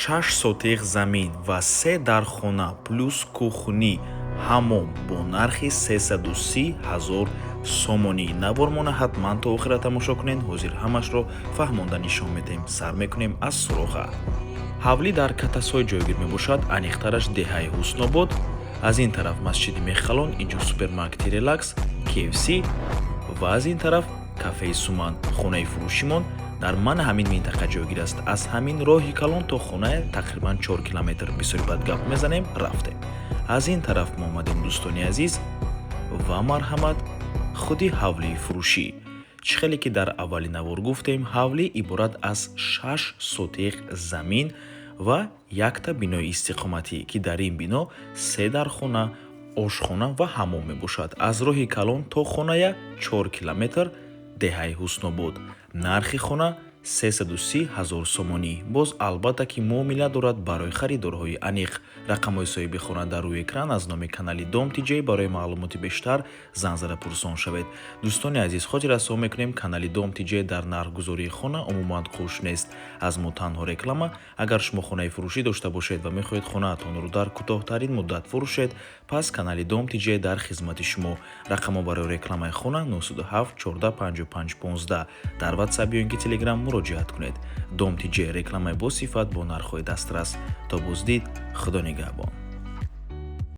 6 сотих замин ва се дархона плюс кухни, ҳаммом бо нархи 330 ҳазор сомонӣ. Навормона ҳатман то охира тамошо кунед. Ҳозир ҳамашро фаҳмонда нишон медиҳем. Сар мекунем аз суроға. Ҳавлӣ дар Катасой ҷойгир мебошад, аниқтараш деҳаи Ҳуснобод. Аз ин тараф масҷиди Мехкалон, инҷо супермаркети Релакс, KFC ва аз ин тараф кафеи Суман. Хонаи фурӯшимон дар мана ҳамин минтақа ҷойгир аст. Аз ҳамин роҳи калон то хона тақрибан 4 километр. Бисёри бад гап мезанем, рафтем. Аз ин тараф мо омадем, дӯстони азиз, ва марҳамат, худи ҳавлии фурӯшӣ. Чӣ хеле ки дар аввали навор гуфтем, ҳавлӣ иборат аз 6 сотих замин ва якта бинои истиқоматӣ, ки дар ин бино се дархона, ошхона ва ҳаммом мебошад. Аз роҳи калон то хоная 4 километр, деҳаи Ҳуснобод. Нархи хона 330 ҳазор сомонӣ. Боз, албатта, ки муомила дорад. Барои харидорҳои аниқ рақамҳои соҳиби хона дар рӯи экран. Аз номи канали Дом Тиҷей барои маълумоти бештар занг зада пурсон шавед. Дӯстони азиз, хотиррасон мекунем, канали Дом Тиҷей дар нархгузории хона умуман қуш нест. Аз мо танҳо реклама. Агар шумо хонаи фурӯшӣ дошта бошед ва мехоҳед хонаатонро дар кӯтоҳтарин муддат фурӯшед, пас канали Дом Тиҷей дар хизмати шумо. Рақамҳо барои рекламаи хона 907 14 55 15. Дар Ватсап ё ин ки Телеграм муроҷиат кунед. Дом Тиҷей: рекламаи босифат бо нархҳои дастрас. То боздид, Худо нигаҳбон.